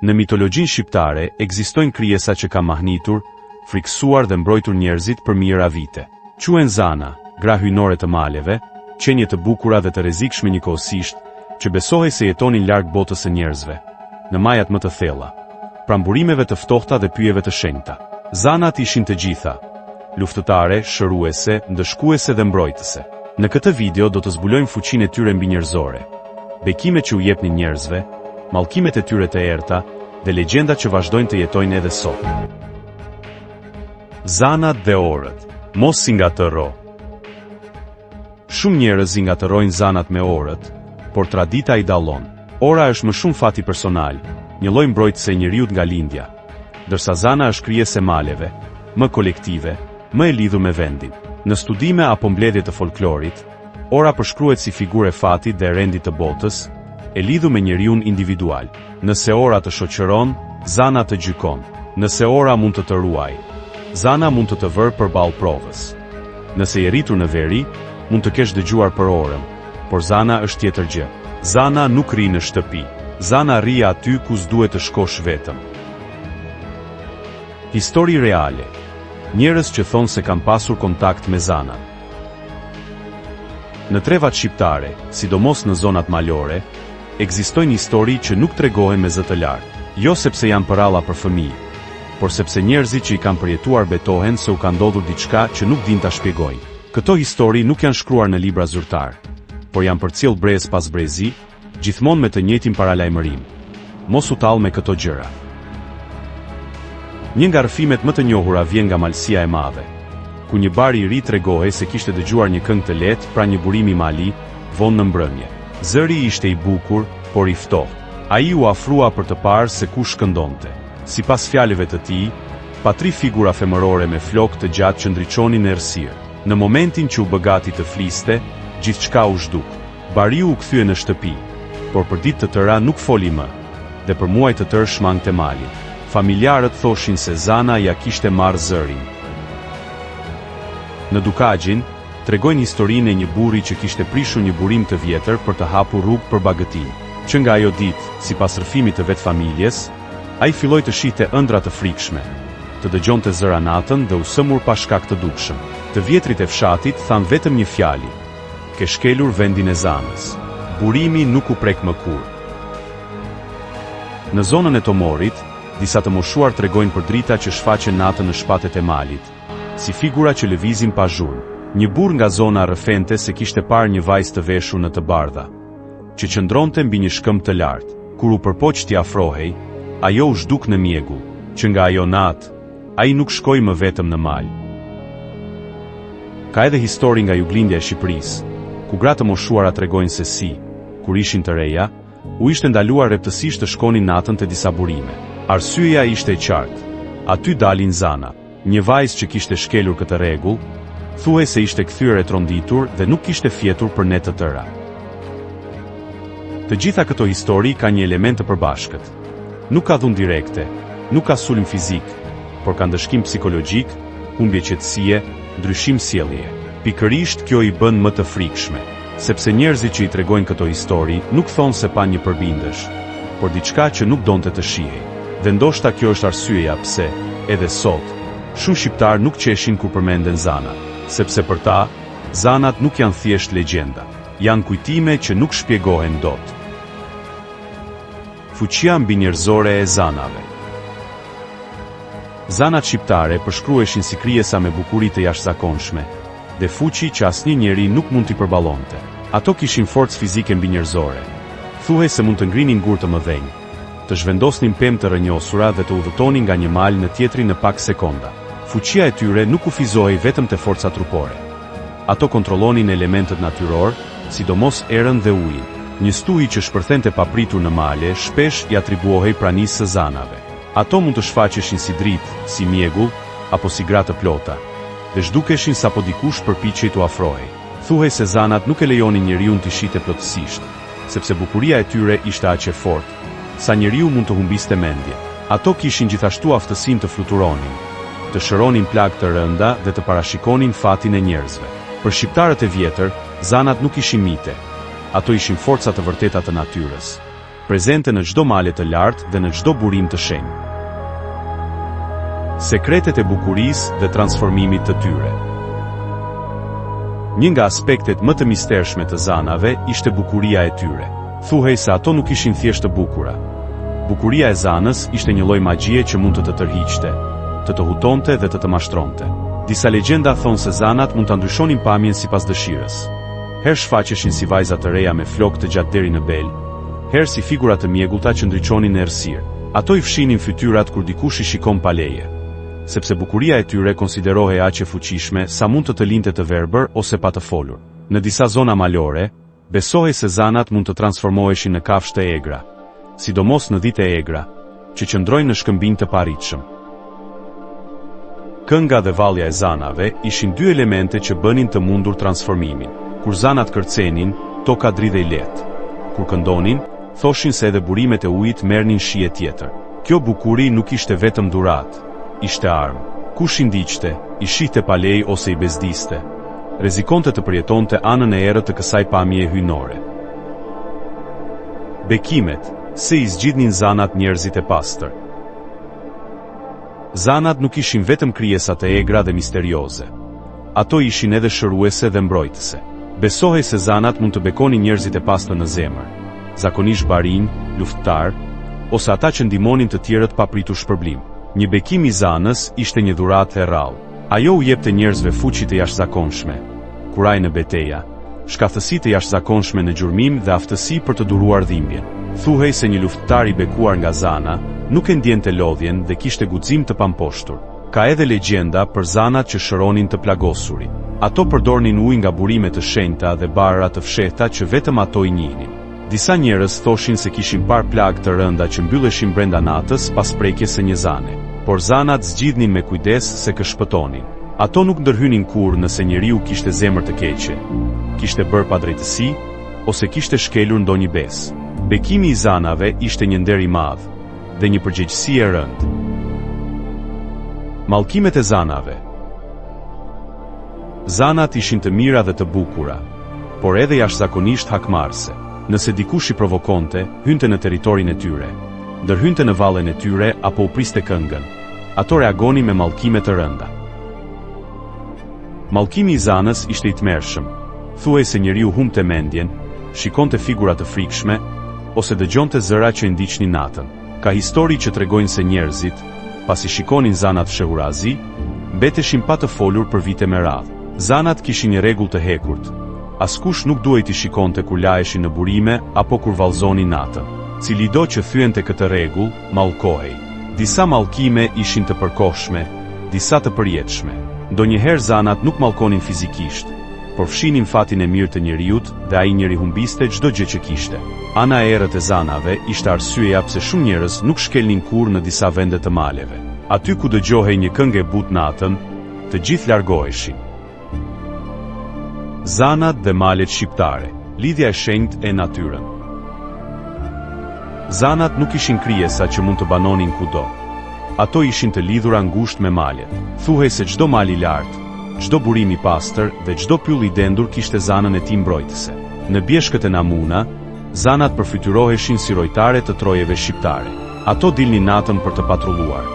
Në mitologjinë shqiptare ekzistojnë krijesa që kanë mahnitur, frikësuar dhe mbrojtur njerëzit për mijëra vite. Quhen zana, gra hyjnore të maleve, qenie të bukura dhe të rrezikshme njëkohësisht, që besohej se jetonin larg botës së njerëzve, në majat më të thella, pranë burimeve të ftohta dhe pyjeve të shenjta. Zanat ishin të gjitha, luftëtare, shëruese, ndëshkuese dhe mbrojtëse. Në këtë video do të zbulojmë fuqinë e tyre mbinjerëzore, bekimet që u jepnin njerëzve, mallkimet e tyre të errëta dhe legjendat që vazhdojnë të jetojnë edhe sot. Zanat dhe orët, mos i ngatërro. Shumë njerëz i ngatërrojnë zanat me orët, por tradita i dallon. Ora është më shumë fati personal, një lloj mbrojtëse e njeriut nga lindja, ndërsa zana është krijesë e maleve, më kolektive, më e lidhur me vendin. Në studime apo mbledhje të folklorit, ora përshkruhet si figurë e fatit dhe e rendit të botës, e lidhur me njeriun individual. Nëse ora të shoqëron, zana të gjykon. Nëse ora mund të të ruajë, zana mund të të vërë përballë provës. Nëse je rritur në veri, mund të kesh dëgjuar për orën, por zana është tjetër gjë. Zana nuk rri në shtëpi. Zana rri aty ku s'duhet të shkosh vetëm. Histori reale. Njerëz që thonë se kanë pasur kontakt me zanat. Në trevat shqiptare, sidomos në zonat malore, ekzistojnë histori që nuk tregohen me zë të lartë. Jo sepse janë përralla për fëmijë, por sepse njerëzit që i kanë përjetuar betohen se u ka ndodhur diçka që nuk dinë ta shpjegojnë. Këto histori nuk janë shkruar në libra zyrtarë, por janë përcjellë brez pas brezi, Gjithmonë me të njëjtin paralajmërim. Mos u tall me këto gjëra. Një nga rrëfimet më të njohura vjen nga Malësia e Madhe, ku një bari i ri tregohej se kishte dëgjuar një këngë të lehtë pranë një burimi mali, vonë në mbrëmje. Zëri ishte i bukur, por i ftohtë. Ai u afrua për të parë se kush këndonte. Sipas fjalëve të tij, pa tri figura femërore me flokë të gjatë që ndriçonin në errësirë. Në momentin që u bë gati të fliste, gjithçka u zhduk. Bariu u kthye në shtëpi, por për ditë të tëra nuk foli më, dhe për muaj të tërë shmangte malin. Familjarët thoshin se Zana ia kishte marrë zërin. Në Dukagjin, tregojnë historinë e një burri që kishte prishur një burim të vjetër për të hapur rrugë për bagëtinë. Që nga ajo ditë, sipas rrëfimit të vetë familjes, ai filloi të shihte ëndrra të frikshme, të dëgjonte zëra natën dhe u sëmur pa shkak të dukshëm. Të vjetrit e fshatit thanë vetëm një fjali, Ke shkelur vendin e Zanës. Burimi nuk u prek më kurrë. Në zonën e Tomorrit, disa të moshuar tregojnë për drita që shfaqen natën në shpatet e malit, si figura që lëvizin pa zhurmë. Një burrë nga zona rrëfente se kishte parë një vajzë të veshur në të bardha, që qëndronte mbi një shkëmb të lartë. Kur u përpoq t'i afrohej, ajo u zhduk në mjegull. Që nga ajo natë, ai nuk shkoi më vetëm në mal. Ka edhe histori nga juglindja e Shqipërisë, ku gra të moshuara tregojnë se si, kur ishin të reja, u ishte ndaluar rreptësisht të shkonin natën te disa burime. Arsyeja ishte e qartë, aty dalin zanat. Një vajzë që kishte shkelur këtë rregull, thuhej se ishte kthyer e tronditur dhe nuk kishte fjetur për net të tëra. Të gjitha këto histori kanë një element të përbashkët. Nuk ka dhunë direkte, nuk ka sulm fizik, por ka ndëshkim psikologjik, humbje qetësie, ndryshim sjelljeje. Pikërisht kjo i bën më të frikshme, sepse njerëzit që i tregojnë këto histori nuk thonë se panë një përbindësh, por diçka që nuk donte të shihej. Dhe ndoshta kjo është arsyeja pse, edhe sot, shumë shqiptarë nuk qeshin kur përmenden zanat. Sepse për ta, zanat nuk janë thjesht legjenda. Janë kujtime që nuk shpjegohen dot. Fuqia mbinjerëzore e zanave. Zanat shqiptare përshkruheshin si krijesa me bukuri të jashtëzakonshme dhe fuqi që asnjë njeri nuk mund t'i përballonte. Ato kishin forcë fizike mbinjerëzore. Thuhej se mund të ngrinin gurë të mëdhenj, të zhvendosnin pemë të rrënjosura dhe të udhëtonin nga një mal në tjetrin në pak sekonda. Fuqia e tyre nuk kufizohej vetëm te forca trupore. Ato kontrollonin elementët natyrorë, sidomos erën dhe ujin. Një stuhi që shpërthente papritur në male shpesh i atribuohej pranisë së zanave. Ato mund të shfaqeshin si dritë, si mjegull, apo si gra të plota, dhe zhdukeshin sapo dikush përpiqej t'u afrohej. Thuhej se zanat nuk e lejonin njeriun t'i shihte plotësisht, sepse bukuria e tyre ishte aq e fortë, sa njeriu mund të humbiste mendjen. Ato kishin gjithashtu aftësinë të fluturonin, të shëronin plagë të rënda dhe të parashikonin fatin e njerëzve. Për shqiptarët e vjetër, zanat nuk ishin mite, ato ishin forca të vërteta të natyrës. prezente në çdo male të lartë dhe në çdo burim të shenjtë. Sekretet e bukurisë dhe transformimit të tyre. Një nga aspektet më të mistershme të zanave ishte bukuria e tyre. Thuhej se ato nuk ishin thjesht të bukura. Bukuria e zanës ishte një lloj magjie që mund të të tërhiqte, të të hutonte dhe të të mashtronte. Disa legjenda thonë se zanat mund ta ndryshonin pamjen sipas dëshirës. Herë shfaqeshin si vajza të reja me flokë të gjatë deri në bel, herë si figura të mjegullta që ndriçonin në errësirë. Ato i fshinin fytyrat kur dikush i shikon pa leje, sepse bukuria e tyre konsiderohej aq e fuqishme sa mund të të linte të verbër ose pa të folur. Në disa zona malore, besohej se zanat mund të transformoheshin në kafshë të egra, sidomos në dhitë e egra, që qëndrojnë në shkëmbinj të paarritshëm. Kënga dhe vallja e zanave ishin dy elemente që bënin të mundur transformimin. Kur zanat kërcenin, toka dridhej lehtë. Kur këndonin, thoshin se edhe burimet e ujit merrnin shije tjetër. Kjo bukuri nuk ishte vetëm dhuratë, ishte armë. Kush i ndiqte, i shihte pa lejë ose i bezdiste, rrezikonte të përjetonte anën e errët të kësaj pamjeje hyjnore. Bekimet, si i zgjidhnin zanat njerëzit e pastër. Zanat nuk ishin vetëm krijesa të egra dhe misterioze. Ato ishin edhe shëruese dhe mbrojtëse. Besohej se zanat mund të bekonin njerëzit e pastër në zemër, zakonisht barinj, luftëtarë, ose ata që ndihmonin të tjerët pa pritur shpërblim. Një bekim i zanës ishte një dhuratë e rrallë. Ajo u jepte njerëzve fuqi të jashtëzakonshme, kurajë në beteja, shkathtësi të jashtëzakonshme në gjurmim dhe aftësi për të duruar dhimbjen. Thuhej se një luftëtar i bekuar nga zana nuk e ndjente lodhjen dhe kishte guxim të pamposhtur. Ka edhe legjenda për zanat që shëronin të plagosurit. Ato përdornin ujë nga burime të shenjta dhe barëra të fshehta që vetëm ato i njihnin. Disa njerëz thoshin se kishin parë plagë të rënda që mbylleshin brenda natës pas prekjes së një zane. Por zanat zgjidhnin me kujdes se kë shpëtonin. Ato nuk ndërhynin kurrë nëse njeriu kishte zemër të keqe, kishte bërë padrejtësi, ose kishte shkelur ndonjë besë. Bekimi i zanave ishte një nder i madh dhe një përgjegjësi e rëndë. Mallkimet e zanave. Zanat ishin të mira dhe të bukura, por edhe jashtëzakonisht hakmarrëse. Nëse dikush i provokonte, hynte në territorin e tyre, ndërhynte në vallen e tyre apo u priste këngën, ato reagonin me mallkime të rënda. Mallkimi i zanës ishte i tmerrshëm, thuhej se njeriu humbte mendjen, shikonte figura të frikshme, ose dëgjonte zëra që e ndiqnin natën. Ka histori që tregojnë se njerëzit, pasi shikonin zanat fshehurazi, mbeteshin pa të folur për vite me radhë. Zanat kishin një rregull të hekurt, askush nuk duhej t'i shikonte kur laheshin në burime apo kur vallëzonin natën. Cilido që thyente këtë rregull, mallkohej. Disa mallkime ishin të përkohshme, disa të përjetshme. Ndonjëherë zanat nuk mallkonin fizikisht, por fshinin fatin e mirë të njeriut dhe ai njeri humbiste çdo gjë që kishte. Ana e errët e zanave ishte arsyeja pse shumë njerëz nuk shkelnin kurrë në disa vende të maleve. Aty ku dëgjohej një këngë e butë natën, të gjithë largoheshin. Zanat dhe malet shqiptare, lidhja e shenjtë e natyrën. Zanat nuk ishin krijesa që mund të banonin kudo. Ato ishin të lidhura ngushtë me malet. Thuhej se çdo mal i lartë, çdo burim i pastër dhe çdo pyll i dendur kishte zanën e tij mbrojtëse. Në bjeshkët e Namuna, zanat përfytyroheshin si rojtare të trojeve shqiptare. Ato dilnin natën për të patrulluar,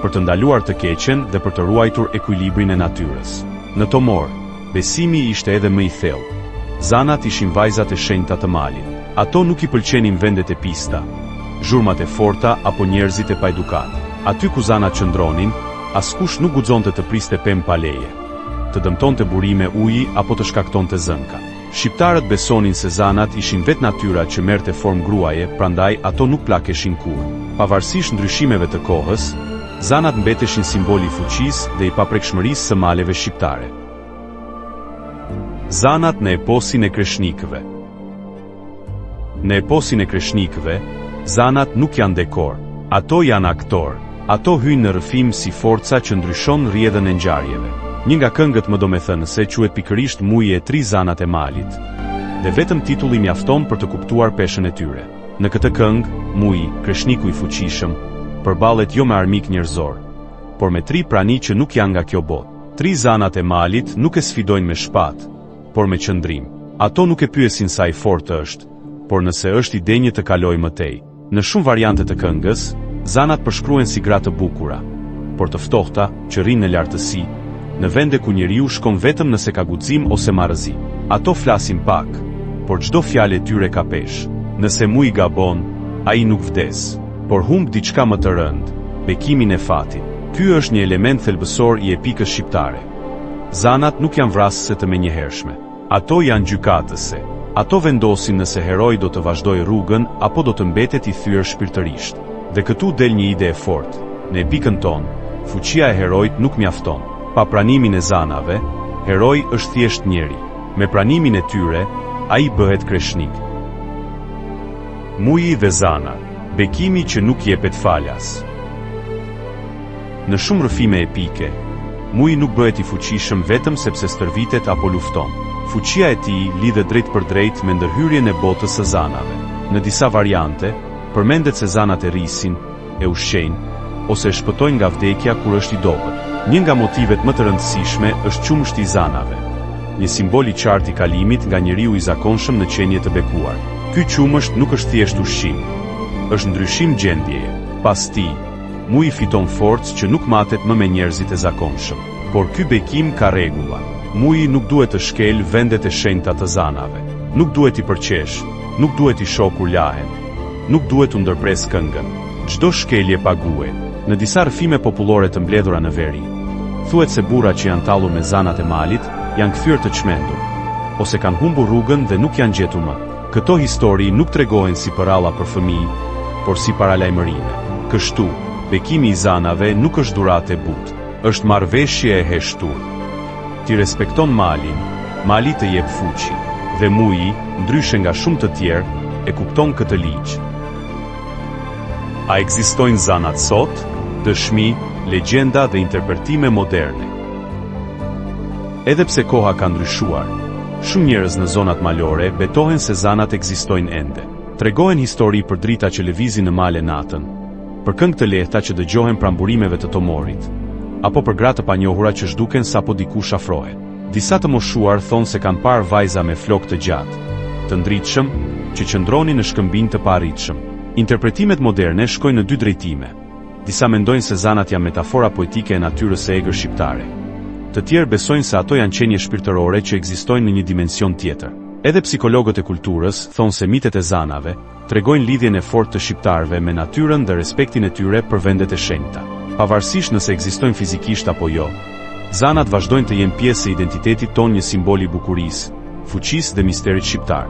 për të ndaluar të keqen dhe për të ruajtur ekuilibrin e natyrës. Në Tomor, besimi ishte edhe më i thellë. Zanat ishin vajzat e shenjta të malit. Ato nuk i pëlqenin vendet e pista, zhurmat e forta apo njerëzit e paedukatë. Aty ku zanat qëndronin, askush nuk guxonte të priste pemë pa leje, të dëmtonte burime uji apo të shkaktonte zënka. Shqiptarët besonin se zanat ishin vetë natyra që merrte formë gruaje prandaj ato nuk plakeshin kurrë. Pavarësisht ndryshimeve të kohës, zanat mbeteshin simbol i fuqisë dhe i paprekshmërisë së maleve shqiptare. Zanat në eposin e kreshnikëve. Në eposin e kreshnikëve, zanat nuk janë dekor. Ato janë aktorë. Ato hyjnë në rrëfim si forca që ndryshon rrjedhën e ngjarjeve. Një nga këngët më domethënëse quhet pikërisht Muji e tri zanat e malit. Dhe vetëm titulli mjafton për të kuptuar peshën e tyre. Në këtë këngë, Muji, kreshniku i fuqishëm, përballet jo me armik njerëzor, por me tri prani që nuk janë nga kjo botë. Tri zanat e malit nuk e sfidojnë me shpatë, por me qëndrim. Ato nuk e pyesin sa i fortë është, por nëse është i denjë të kalojë më tej. Në shumë variante të këngës, zanat përshkruhen si gra të bukura, por të ftohta, që rrinë në lartësi, në vende ku njeriu shkon vetëm nëse ka guxim ose marrëzi. Ato flasin pak, por çdo fjalë e tyre ka peshë. Nëse Muji gabon, ai nuk vdes, por humb diçka më të rëndë, bekimin e fatit. Ky është një element thelbësor i epikës shqiptare. Zanat nuk janë vrasëse të menjëhershme. Ato janë gjykatëse. Ato vendosin nëse heroi do të vazhdojë rrugën apo do të mbetet i thyer shpirtërisht. Dhe këtu del një ide e fortë, në epikën tonë, fuqia e heroit nuk mjafton. Pa pranimin e zanave, heroi është thjesht njeri. Me pranimin e tyre, ai bëhet kreshnik. Muji dhe zanat, bekimi që nuk jepet falas. Në shumë rrëfime epike, Muji nuk bëhet i fuqishëm vetëm sepse stërvitet apo lufton. Fuqia e tij lidhet drejtpërdrejt me ndërhyrjen e botës së zanave. Në disa variante, përmendet se zanat e rrisin, e ushqejnë, ose e shpëtojnë nga vdekja kur është i dobët. Një nga motivet më të rëndësishme është qumështi i zanave, një simbol i qartë i kalimit nga njeriu i zakonshëm në qenie të bekuar. Ky qumësht nuk është thjesht ushqim, është ndryshim gjendjeje. Pas tij, Muji fiton forcë që nuk matet më me njerëzit e zakonshëm. Por ky bekim ka rregulla. Muji nuk duhet të shkelë vendet e shenjta të zanave. Nuk duhet t'i përqeshë, nuk duhet t'i shohë kur lahen. Nuk duhet t'u ndërpresë këngën. Çdo shkelje paguhet. Në disa rrëfime popullore të mbledhura në veri, thuhet se burrat që janë tallur me zanat e malit janë kthyer të çmendur, ose kanë humbur rrugën dhe nuk janë gjetur më. Këto histori nuk tregohen si përralla për fëmijë, por si paralajmërime. Kështu, bekimi i zanave nuk është dhuratë e butë. Është marrëveshje e heshtur. Ti respekton malin, mali të jep fuqi. Dhe Muji, ndryshe nga shumë të tjerë, e kupton këtë ligj. A ekzistojnë zanat sot? Dëshmi, legjenda dhe interpretime moderne. Edhe pse koha ka ndryshuar, shumë njerëz në zonat malore betohen se zanat ekzistojnë ende. Tregohen histori për drita që lëvizin në male natën, për këngë të lehta që dëgjohen pranë burimeve të Tomorit, apo për gra të panjohura që zhduken sapo dikush afrohet. Disa të moshuar thonë se kanë parë vajza me flokë të gjatë, të ndritshëm, që qëndronin në shkëmbinj të paarritshëm. Interpretimet moderne shkojnë në dy drejtime. Disa mendojnë se zanat janë metafora poetike e natyrës së egër shqiptare. Të tjerë besojnë se ato janë qenie shpirtërore që ekzistojnë në një dimension tjetër. Edhe psikologët e kulturës thonë se mitet e zanave tregojnë lidhjen e fortë të shqiptarëve me natyrën dhe respektin e tyre për vendet e shenjta. Pavarësisht nëse ekzistojnë fizikisht apo jo, zanat vazhdojnë të jenë pjesë e identitetit tonë një simbol i bukurisë, fuqisë dhe misterit shqiptar.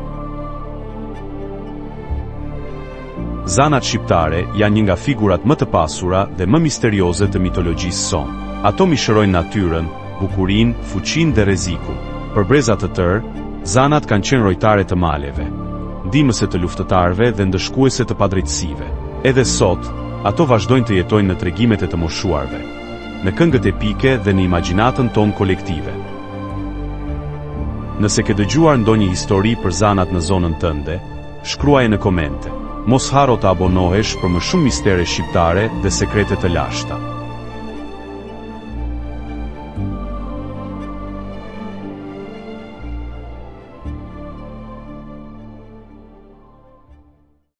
Zanat shqiptare janë një nga figurat më të pasura dhe më misterioze të mitologjisë sonë. Ato mishërojnë natyrën, bukurinë, fuqinë dhe rrezikun. Për breza të tërë, zanat kanë qenë rojtare të maleve, ndihmëse të luftëtarëve dhe ndëshkuese të padrejtësive. Edhe sot, ato vazhdojnë të jetojnë në tregimet e të moshuarve, në këngët epike dhe në imagjinatën tonë kolektive. Nëse ke dëgjuar ndonjë histori për zanat në zonën tënde, Shkruaje në komente. Mos harro të abonohesh për më shumë mistere shqiptare dhe sekrete të lashta.